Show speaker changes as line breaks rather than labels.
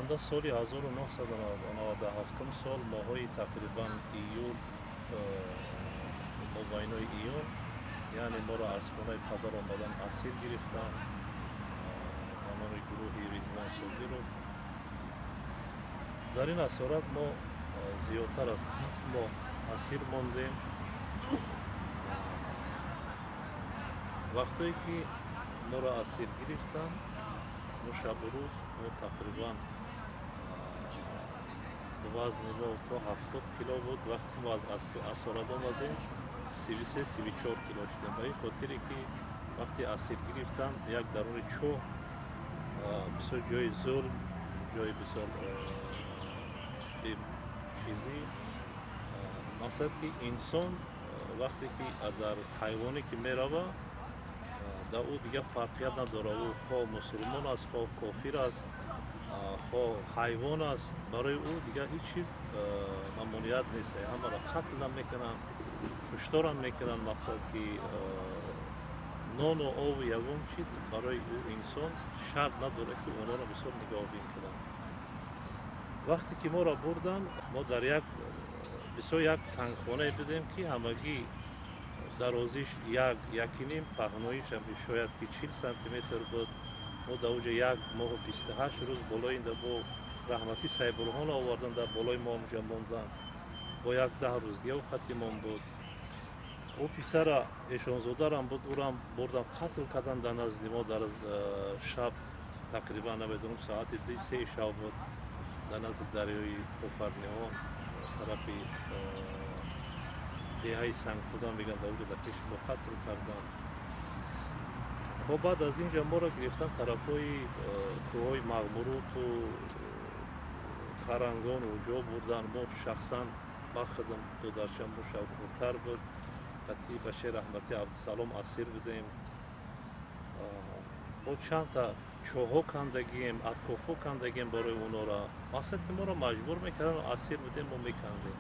Банда соли 1997 сол, моҳҳои тақрибан июл, мобайнои июн, яъне моро аз хонаи падар омадан асир гирифтан ба номи гурӯҳи Ризвон Содиров. Дар ин асорат мо зиёдтар аз 7 моҳ асир мондем. Вақтое ки моро асир гирифтан, мо шабу рӯз, мо тақрибан вазни мо то 70 кило буд. Вақте мо аз асорат омадем, 33, 34 кило шудем, ба ин хотире ки вақте асир гирифтан, як даруни чоҳ, бисёр ҷои зулм, ҷои бисёр бечизӣ. Мақсад ки инсон вақте ки дар ҳайвоне ки мерава, дар ӯ дигар фарқият надорад. Ӯ хоҳ мусулмон аст, хоҳ кофир аст, хоҳ ҳайвон аст, барои ӯ дигар ҳеҷ чиз мамоният нест. Ҳамаро қатлам мекунанд, кушторам мекунанд. Мақсад ки нону обу ягон чиз барои ӯ инсон шарт надорад, ки онҳоро бисёр нигаҳбин кунанд. Вақте ки моро бурданд, мо дар як бисёр як тангхонае будем, ки ҳамагӣ дарозиш як, якиним, паҳноишам шояд ки 40 сантиметр буд. Мо дар оҷа 1 моҳу 28 рӯз болои инда бо раҳматӣ Сайбурҳон овардан, дар болои мо онҷа мондан. Бо як 10 рӯз дига қатимон буд. Ӯ писара эшонзодарам буд, ӯрам бурдан қатл кардан дар назди мо дар шаб, тақрибан намедонам, соати 2, 3 шаб буд, дар назди дарёи Кофарниҳон, тарафи деҳаи Сангтуда мегӯянд, дар оҷа дар пеши мо қатл карданд. Хоб, баъд аз ин ҷа моро гирифтан тарафҳои кӯҳҳои Мағмуруту Харангон, ҷо бурдан. Мо шахсан ба худам додарчам шавқуртар буд, қатъи Башир раҳмати Абдусалом асир будем. Мо чандта чоҳҳо кандагием, откопҳо кандагием барои онора. Мақсад ки моро маҷбур мекарданд, асир будем, мо мекандем.